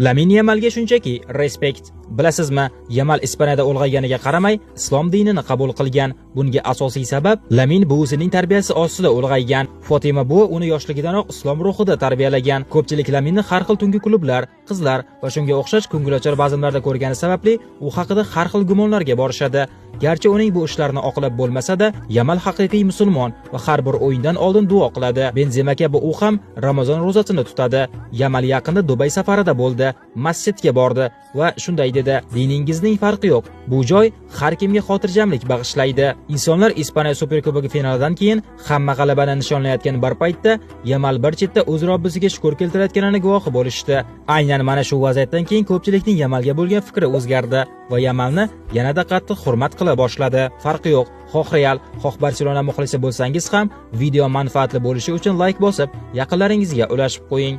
Lamin Yamalga shunchaki respekt. Bilasizmi, Yamal Ispaniyada ulg'ayganiga qaramay, islom dinini qabul qilgan. Bunga asosiy sabab Lamin buvisining tarbiyasi ostida ulg'aygan. Fotima buvi uni yoshligidanoq islom ruhida tarbiyalagan. Ko'pchilik Laminni har xil tungi klublar, qizlar va shunga o'xshash ko'ngilochar bazmlarda ko'rgani sababli u haqida har xil gumonlarga borishadi. Garchi uning bu ishlarini oqlab bo'lmasa-da, Yamal haqiqiy musulmon va har bir o'yindan oldin duo qiladi. Benzema kabi u ham Ramazon ro'zasini tutadi. Yamal yaqinda Dubay safarida bo'ldi, masjidga bordi va shunday dedi: "Diningizning farqi yo'q. Bu joy har kimga xotirjamlik bag'ishlaydi." Insonlar Ispaniya Superkubogi finalidan keyin hamma g'alabani nishonlayotgan bir paytda Yamal bir chetda o'z Robbisiga shukr keltirayotganini guvohi bo'lishdi. Aynan mana shu vaziyatdan keyin ko'pchilikning Yamalga bo'lgan fikri o'zgardi va Yamalni yanada qattiq hurmat qila boshladi. Farqi yo'q, xoh Real, xoh Barselona muxlisi bo'lsangiz ham video manfaatli bo'lishi uchun like bosib, yaqinlaringizga ulashib qo'ying.